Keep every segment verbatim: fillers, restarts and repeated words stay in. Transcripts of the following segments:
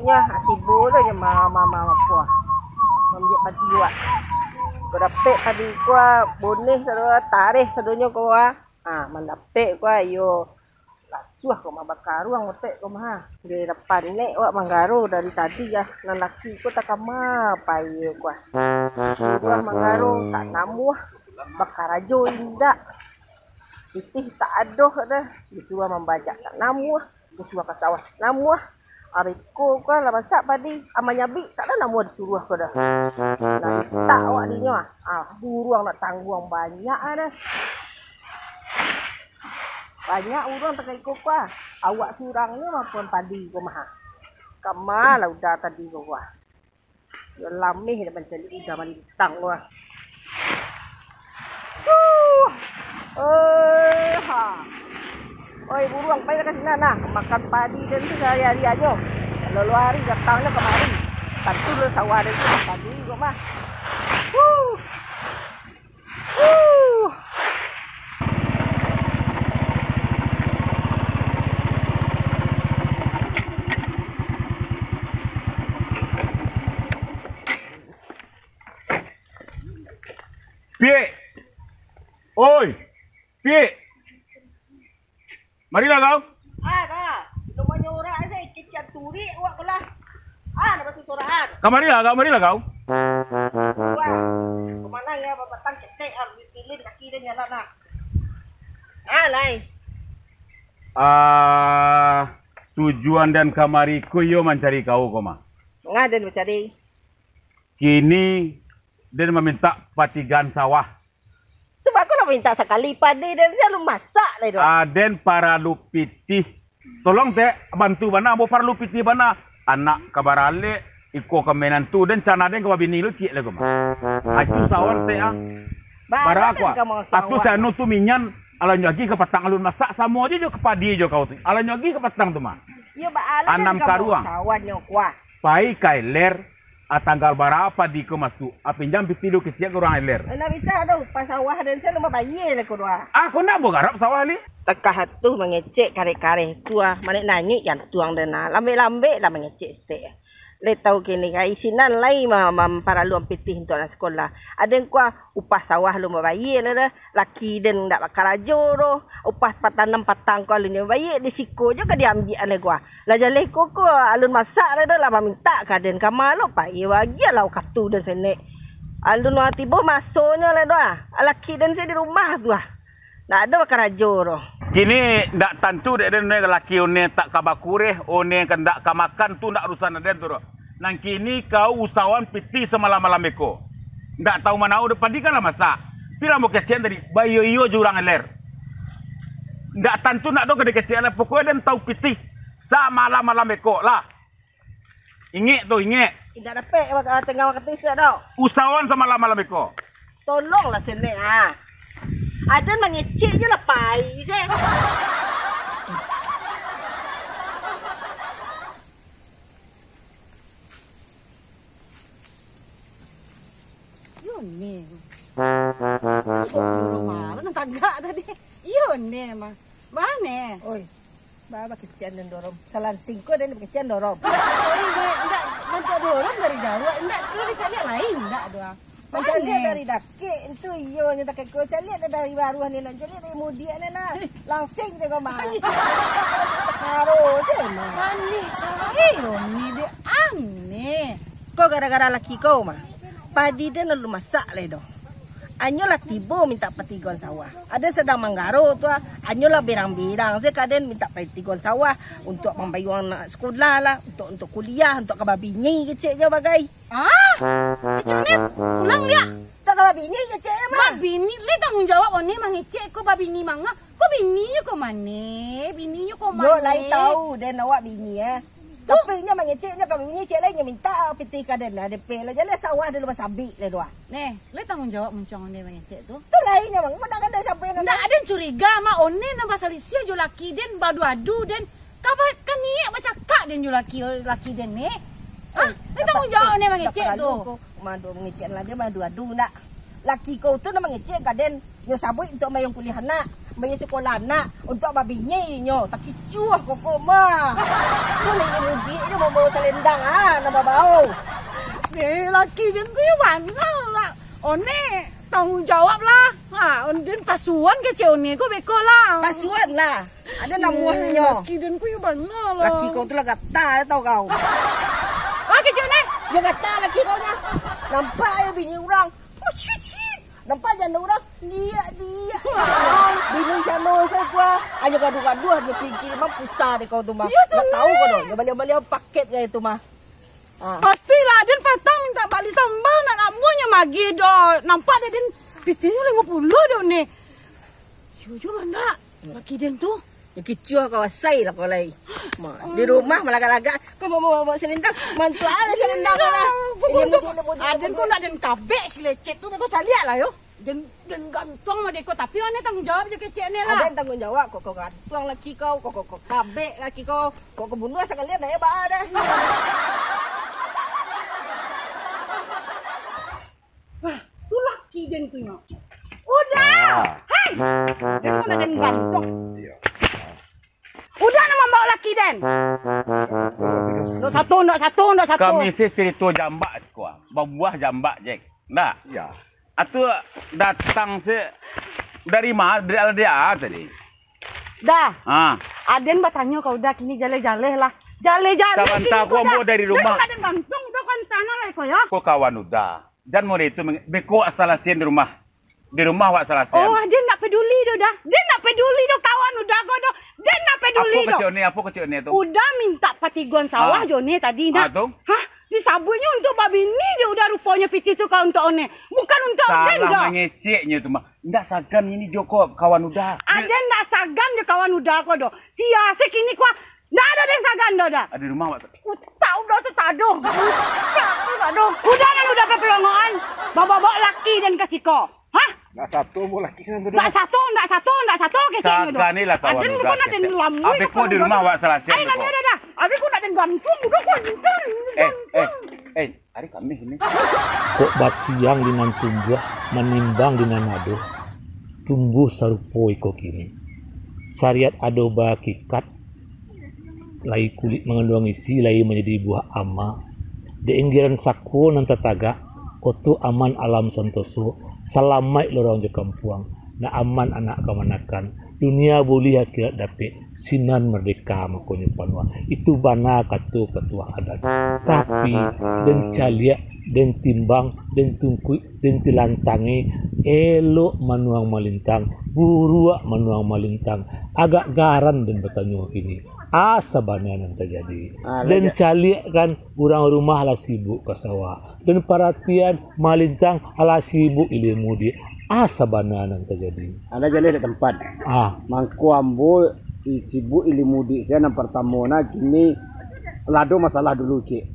Nyo, ah, tibo lo nyo ma-, ma-, ma-, apo, ah, mambiak padi ko, ah. Ko dapek padi ko, ah, boneh sado, tareh sadonyo ko, ah. Ah, mandapek ko, ah, iyo lasuah ko mah bakaruang otek ko mah, ah. Dek lah panek awak manggaro dari tadi, ah. Nan laki ko takama pai ko, ah. Suruah manggaro tak namuah, bakarajo indak. Pitih tak ado doh, disuruah mambajak tak namuah. Basuah ka sawah namuah. Ari ko kan lah masak padi, aman nyabik, tak ado namuah disuruah ko doh. Lah mintak awak dinyo, ah. Ah, buruang nak tangguang banyak ah dah. Banyak buruang takai ko, ah. Awak surang nyo makan padi ko mah. Kama lah udah tadi ko, ah. Yo lameh dah mancaliak udah malintang ko, ah. Huh. Eh, ha. Oi, buruang, pailah ka sinan nah. Makan padi den tu sahari-hari ajo. Lalu hari datangnyo kamari. Tantu lo sawah den tu padi ko mah. Huh. Huh. Piek! Oi! Piek! Marilah kau! Ah, dah. Lo manyorak se, kecek turik awak ko lah. Ah, nak batu sorakan. Kamarilah kau, marilah kau! Wah, kama yo, bapatang ketek, ah, dipilih kaki dia nyala nak. Ah, lai. Ah, tujuan den kamari ko iyo mancari kau ko mah. Manga den mancari? Kini den mamintak patigoan sawah. Tu bako lah mintak sakali padi den se alun masak lai doh. Ah, den paralu pitih. Tolong tek, bantu bana, ambo paralu pitih bana. Anak ka baralek, iko ka minantu, den cana den ka babini lu ciek lai ko mah. Acu sawan tek ah. Bara ko ah. Atu sanu tu minyan, alah nyo agi ka patang alun masak, samo ajo jo ka padi jo kau tu. Alah nyo agi ka patang tu mah. Anam karuang. Sawan nyo kuah. Pai ka iler, ah, tanggal bara padi ko masuak, ah, pinjam pitih lu kecek ka urang iler. Ndak bisa doh, upah sawah den se alun babayia lai ko doh. Ah, ko ndak bagarap sawah lai? Takah atuh mangecek kareh-kareh tu ah, manek nanyuik jantuang den ah, lambek-lambek lah mangecek saketek. Lai tau kini ka isinan lai ma-, mamparaluan pitih untuak anak sakolah. Aden kuah upah sawah alun babayia lai doh. Laki den indak bakarajo doh, upah patanam patang ko alun nyo bayie, di siko jo ka diambiak lai ko ah. Lah jaleh ko ko alun masak lai doh, lah mamintak ka den kama lo, pai bagian lah wakatu den senek. Alun lah tibo masonyo lai doh ah, laki den se di rumah tu ah. Ndak ado bakarajo doh. Kini ndak tantu dek den, laki one tak ka bakureh, one ka ndak ka makan, tu ndak urusan den tu doh. Nan kini kau usahoan pitih samalam-malam beko. Ndak tau manau dek padi kan lah masak. Pi lah ambo kecek tadi, baiyo-iyo jo urang iler. Ndak tantu ndak do ka dikecek iler, pokoknyo den tau pitih samalam-malam beko lah. Ingek tu, ingek. Indak dapek, ah, tangah wakatu isuak do. Usahoan samalam-malam beko. Tolonglah senek, ah. Aden mangecek jo lah pai se. Iyo ne. Oh, dorong malu nan tagak tadi. Iyo ne mah. Mane? Oi. Ba, bakecekan den dorong. Salansing ko den bakecekan dorong. Sorry, gue indak mantuak dorong dari jauah. Indak, perlu dicaliak lain, indak doh. Mancaliak Mane? Dari dakek tu, iyo, nyo takeko. Caliak dari baruah ni, nak caliak dari mudiak ni, nah. Langsing tengok mah. Karo se mah. Manih, salah yo ni dek aneh. Ko gara-gara laki ko mah. Padi den lalu masak lai doh. Anyo lah tibo mintak patigoan sawah. Aden sadang manggaro tu ah. Anyo lah berang-berang se ka den mintak patigoan sawah. Untuak mambayuang anak sakolah lah. Untuak, untuak kuliah, untuak ka babini kecek jo bagai. Ah, kecek ni, ulang liak. Tak ka babini kecek ya, mah. Babini, lai tanggung jawab one mangecek ko babini manga. Ko bininyo ko mane? Bininyo ko mane? Yo, lai tau den awak bini eh. Tapi nyo mangecek nyo ka bini cek lai nyo minta pitih ka den lah, depek lah. Jaleh sawah dulu basabik lah dua. Neh, lai tanggung jawab muncuang one mangecek tu. Tu lai nyo, Bang. Mun dak kan dak sampai. Ndak, aden curiga mah one nan basalisiah jo laki den, badu-adu den. Ka ba-, ka niek bacakak den jo laki, laki den ni. Ah, lai tanggung jawab ni mangecek tu. Madu mangecek lah, dia madu adu ndak. Laki kau tu nan mangecek ka den, nyo sabuik untuak bayang kuliah anak, bayang sikolah anak, untuak babini nyo, takicuah kau ko mah. Kau lai mudik nyo mambawa salendang, ah, nan babao. Eh, laki den ko yo bana lah. One tangguang jawab lah. Ha, den pasuan kecek one ko beko lah. Pasuan lah. Ado namuahnyo. Eh, laki den ko yo bana lah. Laki kau tu lah gata, tau kau. Lah kecek one. Yo gata laki kau nyo. Nampak yo bini urang. Oh, shit, shit. Nampak janda urang. Diak, diak. Bini siano sajo tu ah. Ayo gaduah-gaduah, ayo kirim-kirim mah, pusing dek kau tu mah. Iyo tu, ndak tau kau doh. Yo bali-bali paket kayak itu mah. Ah. Patuih lah, den patang mintak bali sambal, nak namuahnyo magih doh. Nampak dek den, pitihnyo limo puluah doh ne. Yo jo mandak, laki den tu. Yo kicuah kau asai lah kau lai. Ma, di rumah malagak-lagak, kau mau bawa selendang, mantuak lah selendang kau lah. Iyo, bukan tu. Aden kau nak den kabek si lecet tu, kau caliak lah yo. Den, den gantuang mah dek ko, tapi one tangguang jawab jo kecek ne lah. Aden tangguang jawab, kok kau gantuang laki kau, kok kau, kau kabek laki kau, kok kau bunuah sakalian nak yo baa deh. Wah, tu laki den tu nyo. Udah. Ah. Hei. Den pun aden gantuang. Iyo. Udah nak mambawa laki den. Ndak sato, ndak sato, ndak sato. Kami sih cerita jambak siko, babuah jambak, Jack. Ndak? Iyo. Atu datang se dari ma-, dari Aladea tadi. Dah. Ah. Aden batanyo ka Uda kini jaleh-jaleh lah. Jaleh-jaleh. Sabanta kini ko ambo dari rumah. Dah, Uda den gantuang, Uda kan tanah lah ko yo. Ko kawan Uda. Jan mode itu meng-, beko asal asian di rumah. Di rumah wak asal asian. Oh, den ndak peduli doh dah. Den ndak peduli doh kawan Uda ko doh. Den ndak peduli doh. Apo kecek one, apo kecek one tu? Uda mintak patiguan sawah jo one tadi nak. Ah, tu? Hah? Disabuiknyo untuak babini dek Uda ruponyo pitih tu ka untuak one. Bukan untuak den doh. Salah mangeceknyo tu mah. Ndak sagan ini jo ko kawan Uda. Aden ndak sagan jo kawan Uda ko doh. Sia se kini ko, ndak ado den sagan doh dah. Ado rumah wak. Utak Uda tu tak ado. Utak tu tak ado. Uda nan Uda pelongoan. Babawa laki den ka siko. Hah? Ndak sato ambo laki sinan tu doh. Ndak sato, ndak sato, ndak sato keceknyo doh. Sagan ni lah kawan Uda. Aden bukan aden lamun. Abih ko di rumah wak salah siap. Ai, ndak ado dah. Abih ko ndak den gantuang, Uda ko gantuang. Eh, eh, eh. Ari Kamih ini. Kok batiang di nan tumbuah, manimbang di nan ado, tumbuah sarupo iko kini. Sariat ado bahakikat, lai kulik manganduang isi, lai manjadi buah ama. Dek inggiran sako nan tatagak, koto aman alam santoso, salamaik lorong jo kampuang, nak aman anak kamanakan, dunia buliah akhirat dapek, sinan mardeka makonyo panuah. Itu bana kato patuah adat. Tapi, den caliak, den timbang, den tungkuik, den tilantangi, elok manuang malintang, buruak manuang malintang. Agak garan den batanyo kini, a sabana nan tajadi. Ah, den lagi. Caliak kan, urang rumah lah sibuk ka sawah. Den paratian, malintang, alah sibuk ilia mudiak. A sabana nan tajadi. Anda jaleh dek tempat. Ah. Mangko ambo i-, sibuk ilia mudiak sia nan partamo nah, kini lah ado masalah dulu, cik.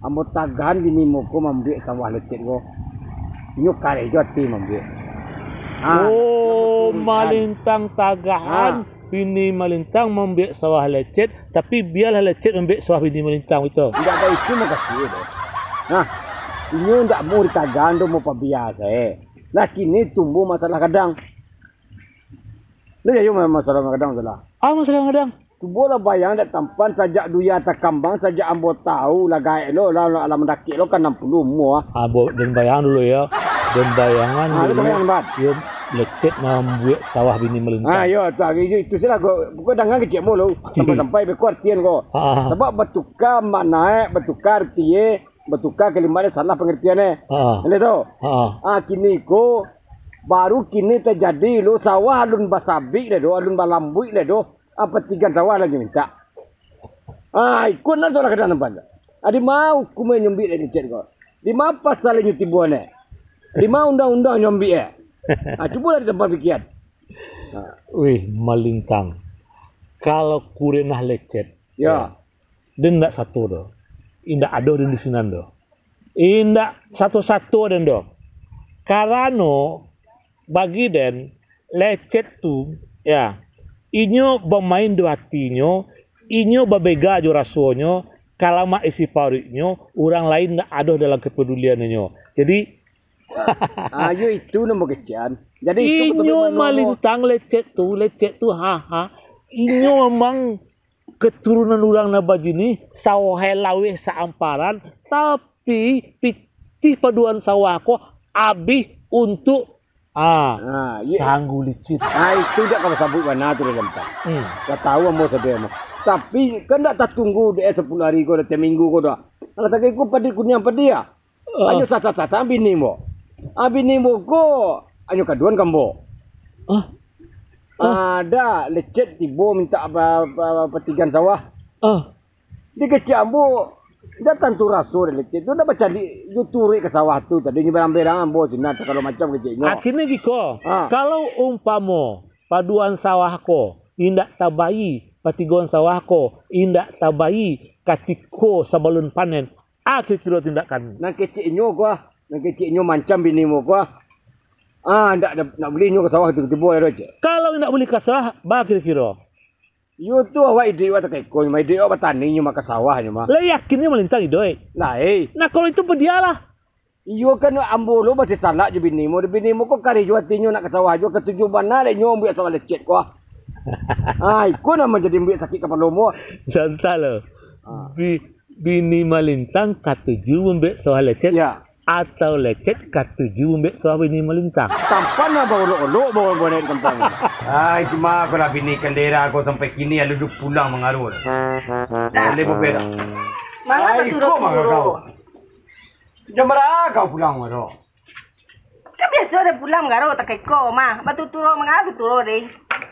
Ambo tagahan bini ambo ko mambuek sawah lecet ko. Inyo kareh jo ati mambuek. Ah, oh, nak, nak malintang tagahan. Ah. Bini malintang mambuek sawah lecet, tapi bialah lecet mambuek sawah bini malintang, batua? Indak baitu mukasuik doh. Nah, inyo indak mau ditagahan doh, mau pabia sae. Lah kini tumbuah masalah gadang. Lah, iyo, ma-, masalah gadang tu lah. Ah, masalah gadang. Cubolah bayang dek tampan, sajak dunia takambang, sajak ambo tahu lah gaek lo, lah, lah, lah mandakek lo ka anam puluah umua. Ah, bo-, den bayang dulu yo. Den bayangan dulu. Ah, lu bayang, Bat. Yo, lecet mambuek sawah bini malintang. Ah, yo, tu, itu, itu salah ko. Bukan dangan kecek mo lo. Sampai-sampai beko artian ko. Ah. Sabab batuka makna e, batuka arti e, batuka kalimat e, salah pangartian e. Ah. Ndak tu? Ah. Ah, kini ko, baru kini tajadi lo, sawah alun basabik dah do, alun balambuik dah do. Apa tigan sawah lah nyo mintak. Ah, ikut lah tu lah kadang nampak tu. Ah, di ma hukum e nyombik dek lecet ko? Di ma pasal inyo tibo ne? Di ma undang-undang nyombik e? Ah, cubolah di tempat pikian. Ah. Wih, malintang. Kalau kurenah lecet, yo, den ndak sato do. Indak ado den di sinan do. Indak sato-sato den do. Karano bagi den, lecet tu, ya, inyo bamain jo atinyo, inyo babega jo rasonyo, kalamak isi paruiknyo, urang lain ndak ado dalam kapaduliannyo. Jadi, Ah, yo itu namo kecekan. Jadi itu Inyo malintang lecet tu, lecet tu, ha, ha. Inyo memang keturunan urang nan bajinih, sawohe laweh saamparan, tapi pitih paduan sawah ko abih untuk, ah, Ah, iya. sanggu licin. Ah, itu dak kalau sabuik bana tu dalam tak. Hmm. Dah tahu ambo sadeh ambo. Tapi kan dak tatunggu dek sepuluh hari ko, dah tiap minggu ko dah. Kalau sakit ko padi kuniang padi ya. Ah. Hanyo sasah-sasah bini ambo. Ah, bini ambo ko hanyo kaduan ka ambo. Ah. Ah, dah lecet tibo minta apa, apa, apa tigan sawah. Ah. Dikecek ambo, dak tantu raso dek lecet tu, dak bacaliak jo turuik ka sawah tu tadi, nyo berang-berang ambo sinan, sagalo macam keceknyo. Akhirnyo giko, Ah. kalau umpamo paduan sawah ko indak tabayia, patigoan sawah ko indak tabayia katiko sabalun panen, a kiro-kiro tindakan? Nan keceknyo ko ah, nan keceknyo mancam bini ambo ko ah. Ah, ndak, ndak, ndak buliah nyo ka sawah tu tibo-tibo, cek. Kalau indak buliah ka sawah, ba kiro-kiro? Iyo tu awak iduik awak takaiko nyo mah, iduik awak batani nyo mah, ka sawah nyo mah. Lah yakin nyo malintang iduik? Lai. Nah, kalau itu padialah. Iyo kan ambo lo masih salak jo bini ambo, bini ambo ko kareh jo atinyo nak ka sawah jo, katuju bana dek nyo ambiak sawah lecet ko ah. Ah, iko nan manjadi ambiak sakik kapalo ambo. Santa lo. Ah. Bi-, bini malintang katuju ambiak sawah lecet. Ya. Atau lecet katuju ambiak sawah bini malintang. Tampan lah baolok-olok bawa-bawa naik di kampung. Ah, itu mah kalau bini kandera ko sampai kini alun pulang mangaro. Dah. Boleh bobek dah. Mangapa Ai, turun kau mangga turun? Kau. Jam bara kau pulang mangaro? Kan biaso dah pulang mangaro takaiko mah. Batuturo mangaro tuturo deh.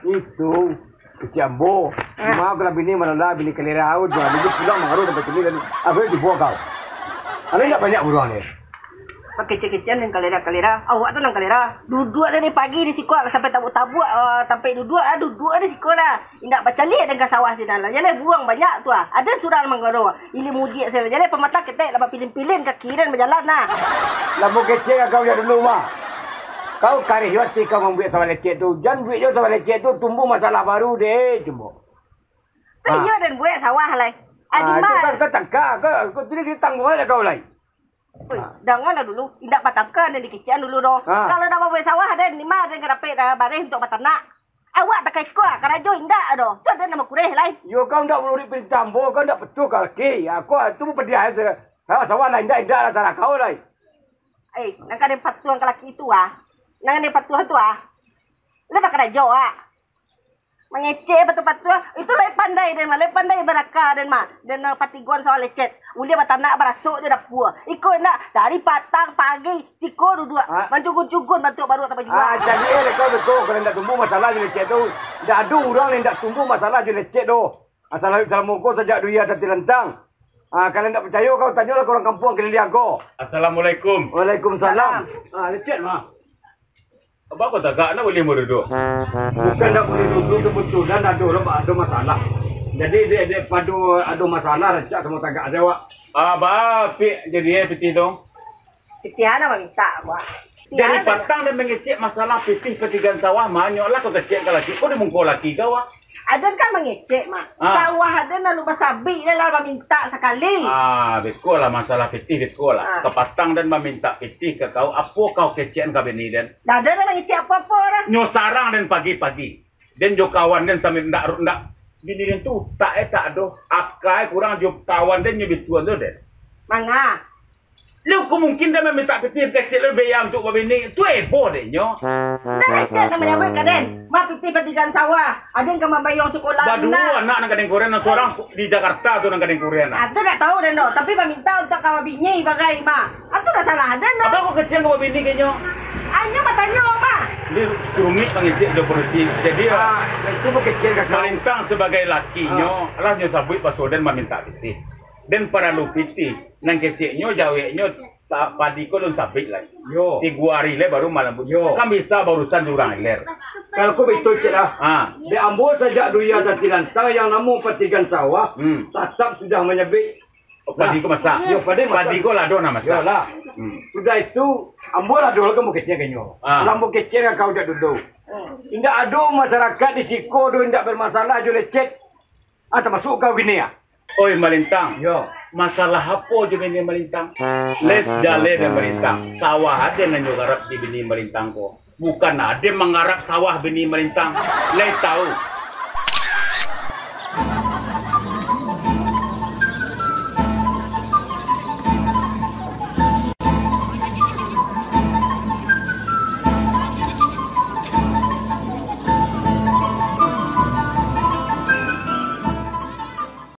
Itu. Kecek ambo. Ah. Cuma kalau bini malala, bini kalera, au, dua minggu pulang mangaro sampai sini dan apa yang dibuat kau? Ada nggak banyak buruan ni? Pakecek-kecekan dan kalera-kalera. Awak tu nan kalera. Duduak dari pagi di siko sampai tabuk-tabuk, ah, sampai duduak, ah, duduak di siko lah. Indak bacaliak dan ka sawah sinan lah. Jaleh buruang banyak tu ah. Ada surang mangaro. Ilia mudiak sinan. Jaleh pamatah ketek lah bapilin-pilin kaki dan bajalan nah. Lah mukecek kau yang dulu mah. Kau kareh jo ati kau mambuek sawah lecek tu. Jan buek jo sawah lecek tu, tumbuah masalah baru deh, tumbuah. Tu Ah. inyo den buek sawah lai. Ah, Adi tu mah. Kau, kau tangka, kau, kau tadi kita tangguh ada kau lai. Oi, Ah. dangan lah dulu. Indak patangka den dikecekan dulu doh. Ah. Kalau dah mambuek sawah den, ni mah den ka dapek dah bareh untuk batanak. Awak takaiko ah, karajo indak doh. Tu den nama kureh lai. Yo, kau ndak manuruik perintah ambo, kau ndak patuh ka laki. Aku ah, tu padiah se. Sawah, sawah lah indak, indak lah salah kau lai. Eh, nan ka den patuah ka laki tu ah. Nan ka den patuah tu ah. Lai bakarajo ah. Mangecek patuah-patuah. Itu lai pandai den mah, lai pandai baraka den mah. Den nan patigoan sawah lecet. Uliah batanak barasok jo dapua. Iko indak, dari patang pagi, siko duduak. Ah. Mancugun-cugun bantuak baruak tapajuak. Ah, jadi eh, kau betul. Kalau indak tumbuah masalah jo lecet tu. Indak ado urang nan indak tumbuah masalah jo lecet tu. Asal salamo ko sajak dunia tatilantang. Ah, kalau indak picayo kau, tanyolah ka urang kampuang kaliliang ko. Assalamualaikum. Waalaikumsalam. Salam. Ah, lecet mah. Apa kau tagak nak boleh maruduak? Bukan ndak boleh duduk, kebetulan ado, ado masalah. Jadi, dek, dek pado ado masalah, rancak samo tagak sajo awak. Ah, ba, pik jadi, eh, pitih tu. Pitih ana mamintak, Abah. Dari patang den mangecek masalah pitih patigoan sawah, manyoklah kau kecek ka laki, kau di muko laki kau, ah. Aden kan mangecek, Mak. Ah. Sawah aden lalu basabik, dah lah mamintak sakali. Ah, beko lah masalah pitih, beko lah. Ah. Kapatang den mamintak pitih ka kau, apo kau kecekan ka bini den? Dah, den dah mangecek apo-apo dah. Nyo sarang den pagi-pagi. Den jo kawan den sambil ndak, ndak. Bini den tu utak eh tak ado, akai kurang jo kawan den nyo bituan tu den. Manga. Lu ko mungkin den mamintak pitih kecek lu biaya untuk babini. Tu ebo dek nyo. Dah lecet nan manyabuik ka den. Ma pitih patigoan sawah. Aden ka mambayang sekolah Baduo anak. Anak nan ka den kurehan, nan surang di Jakarta tu nan ka den kurehan. Ah, tu dak tahu den doh. Tapi mamintak untuak ka babini bagai, Ma. Ah, tu dak salah den doh. Apa kau kecekan ka babini kecek nyo? Ah, nyo batanyo, Ma. Ni rumik mangecek jo polisi. Jadi, ah, itu mangecek ka kau. Malintang sabagai laki nyo, ah, lah nyo sabuik paso den mamintak pitih. Den paralu pitih. Nan kecek nyo, jawek nyo, ta-, padi ko lun sabik lai. Yo. Tigo ari lai baru malam. Yo. Kan bisa baurusan jo urang ilir. Kalau ko betul cek lah. Ha. Dek ambo sajak dunia tatilantang yang namo patigoan sawah, hmm, tatap sudah manyabik. Oh, padi ko masak. Yo, padi masak. Padi ko lah ado nan masak. Yo lah. Hmm. Sudah itu, ambo lah ado lah kan mangecek ka nyo. Ah. Lah mangecek ka kau jak dulu. Indak ado masyarakat di siko tu indak bermasalah jo lecet. Ah, tamasuk kau kini ah. Oi Malintang, yo, masalah apo jo bini Malintang? Lai jaleh dek Malintang, sawah aden nan nyo garap di bini Malintang ko. Bukan aden manggarap sawah bini Malintang. Lai tahu,